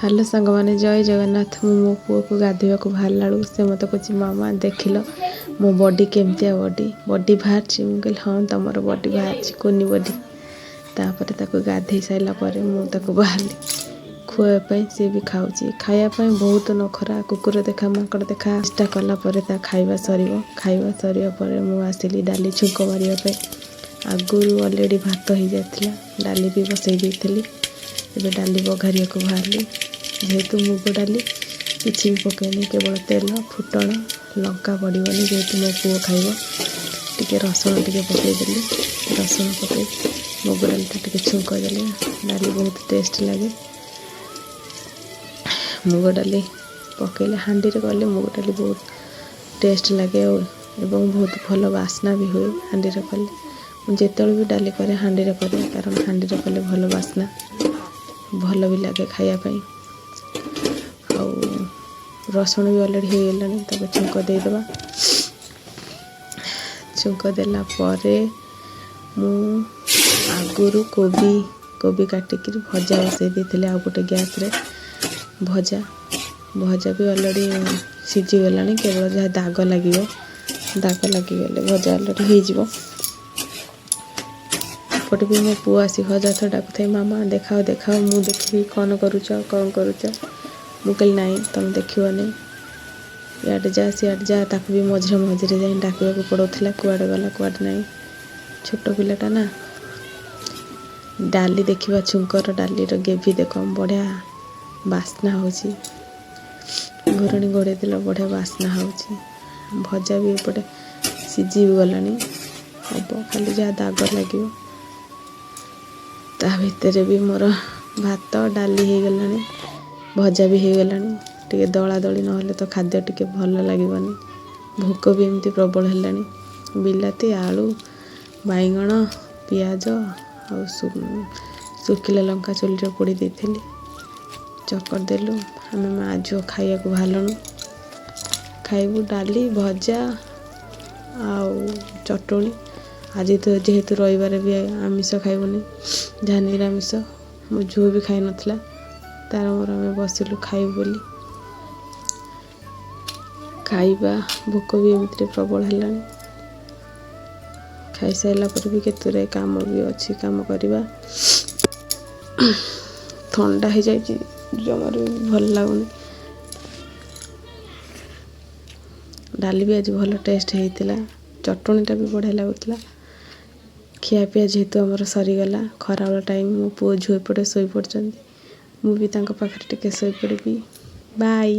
Hello ସାଙ୍ଗମାନେ, ଜୟ ଜଗନ୍ନାଥ। ମୁଁ ମୋ ପୁଅକୁ ଗାଧୋଇବାକୁ ବାହାରିଲା ବେଳକୁ ସେ ମୋତେ କହୁଛି, ମାମା ଦେଖିଲ ମୋ ବଡି, କେମିତିଆ ବଡି ବଡି ବାହାରିଛି। ମୁଁ କହିଲି, ହଁ, ତମର ବଡି ବାହାରିଛି, କୁନି ବଡି। ତାପରେ ତାକୁ ଗାଧେଇ ସାରିଲା ପରେ ମୁଁ ତାକୁ ବାହାରିଲି ଖୁଆଇବା ପାଇଁ। ସିଏ ବି ଖାଉଛି। ଖାଇବା ପାଇଁ ବହୁତ ନଖରା, କୁକୁର ଦେଖା, ମାଙ୍କଡ଼ ଦେଖା। ଚେଷ୍ଟା କଲା ପରେ ତା ଖାଇବା ସରିବ। ଖାଇବା ସରିବା ପରେ ମୁଁ ଆସିଲି ଡାଲି ଛୁଙ୍କ ମାରିବା ପାଇଁ। ଆଗରୁ ଅଲରେଡ଼ି ଭାତ ହେଇଯାଇଥିଲା, ଡାଲି ବି ବସେଇ ଦେଇଥିଲି। ଏବେ ଡାଲି ବଘାରିବାକୁ ବାହାରିଲି। ଯେହେତୁ ମୁଗ ଡାଲି, କିଛି ବି ପକେଇନି, କେବଳ ତେଲ, ଫୁଟଣ, ଲଙ୍କା ପଡ଼ିବନି, ଯେହେତୁ ମୋ ପୁଅ ଖାଇବ। ଟିକେ ରସୁଣ ଟିକେ ପକେଇଦେଲି। ରସୁଣ ପକେଇ ମୁଗ ଡାଲିଟା ଟିକେ ଛୁଙ୍କ ଦେଲି। ଡାଲି ବହୁତ ଟେଷ୍ଟ ଲାଗେ ମୁଗ ଡାଲି ପକେଇଲେ। ହାଣ୍ଡିରେ କଲେ ମୁଗ ଡାଲି ବହୁତ ଟେଷ୍ଟ ଲାଗେ ଆଉ ଏବଂ ବହୁତ ଭଲ ବାସ୍ନା ବି ହୁଏ ହାଣ୍ଡିରେ କଲେ। ମୁଁ ଯେତେବେଳେ ବି ଡାଲି କରେ, ହାଣ୍ଡିରେ କରେ, କାରଣ ହାଣ୍ଡିରେ କଲେ ଭଲ ବାସ୍ନା, ଭଲ ବି ଲାଗେ ଖାଇବା ପାଇଁ। ଆଉ ରସୁଣ ବି ଅଲରେଡ଼ି ହେଇଗଲାଣି, ତାକୁ ଛୁଙ୍କ ଦେଇଦେବା। ଛୁଙ୍କ ଦେଲା ପରେ ମୁଁ ଆଗରୁ କୋବି କୋବି କାଟିକିରି ଭଜା ବସେଇ ଦେଇଥିଲି ଆଉ ଗୋଟେ ଗ୍ୟାସ୍ରେ। ଭଜା ଭଜା ବି ଅଲରେଡ଼ି ସିଝିଗଲାଣି, କେବଳ ଯାହା ଦାଗ ଲାଗିବ। ଦାଗ ଲାଗିଗଲେ ଭଜା ଅଲରେଡ଼ି ହେଇଯିବ। ଏପଟେ ବି ମୋ ପୁଅ ଆସି ହଜାର ଥର ଡାକୁଥାଏ, ମାମା ଦେଖାଅ, ଦେଖାଅ, ମୁଁ ଦେଖିବି କ'ଣ କରୁଛ, କ'ଣ କରୁଛ। ମୁଁ କହିଲି, ନାଇଁ, ତମେ ଦେଖିବନି, ଇଆଡ଼େ ଯା, ସିଆଡ଼େ ଯା। ତାକୁ ବି ମଝିରେ ମଝିରେ ଯାଇ ଡାକିବାକୁ ପଡ଼ୁଥିଲା, କୁଆଡ଼େ ଗଲା, କୁଆଡ଼େ ନାହିଁ। ଛୋଟ ପିଲାଟା ନା। ଡାଲି ଦେଖିବା, ଛୁଙ୍କର ଡାଲିର ଗ୍ରେଭି ଦେଖ, ବଢ଼ିଆ ବାସ୍ନା ହେଉଛି। ଘୋଡ଼ଣୀ ଘୋଡ଼େଇ ଦେଲା, ବଢ଼ିଆ ବାସ୍ନା ହେଉଛି। ଭଜା ବି ଏପଟେ ସିଝି ବି ଗଲାଣି, ହବ ଖାଲି ଯାହା ଦାଗ ଲାଗିବ। ତା ଭିତରେ ବି ମୋର ଭାତ ଡାଲି ହେଇଗଲାଣି, ଭଜା ବି ହେଇଗଲାଣି। ଟିକେ ଦଳା ଦଳି ନହେଲେ ତ ଖାଦ୍ୟ ଟିକେ ଭଲ ଲାଗିବନି। ଭୋକ ବି ଏମିତି ପ୍ରବଳ ହେଲାଣି। ବିଲାତି, ଆଳୁ, ବାଇଗଣ, ପିଆଜ ଆଉ ଶୁଖିଲା ଲଙ୍କା ଚୁଲିରେ ପୋଡ଼ି ଦେଇଥିଲି, ଚକଟି ଦେଲୁ। ଆମେ ମା ଝିଅ ଖାଇବାକୁ ବାହାରିଲୁଣୁ। ଖାଇବୁ ଡାଲି, ଭଜା ଆଉ ଚଟଣି। ଆଜି ତ ଯେହେତୁ ରବିବାର ବି ଆମିଷ ଖାଇବୁନି, ଯାହା ନିରାମିଷ। ମୋ ଝିଅ ବି ଖାଇନଥିଲା। ତାର ମୋର ଆମେ ବସିଲୁ ଖାଇବୁ ବୋଲି। ଖାଇବା, ଭୋକ ବି ଏମିତିରେ ପ୍ରବଳ ହେଲାଣି। ଖାଇସାରିଲା ପରେ ବି କେତେଗୁଡ଼ାଏ କାମ ବି ଅଛି, କାମ କରିବା। ଥଣ୍ଡା ହେଇଯାଇଛି, ଜମାରୁ ଭଲ ଲାଗୁନି। ଡାଲି ବି ଆଜି ଭଲ ଟେଷ୍ଟ ହେଇଥିଲା, ଚଟଣିଟା ବି ବଢ଼ିଆ ଲାଗୁଥିଲା। ଖିଆପିଆ ଯେହେତୁ ଆମର ସରିଗଲା, ଖରାବେଳ ଟାଇମ୍, ମୋ ପୁଅ ଝିଅ ଏପଟେ ଶୋଇପଡ଼ିଛନ୍ତି। ମୁଁ ବି ତାଙ୍କ ପାଖରେ ଟିକେ ଶୋଇପଡ଼ିବି। ବାଇ।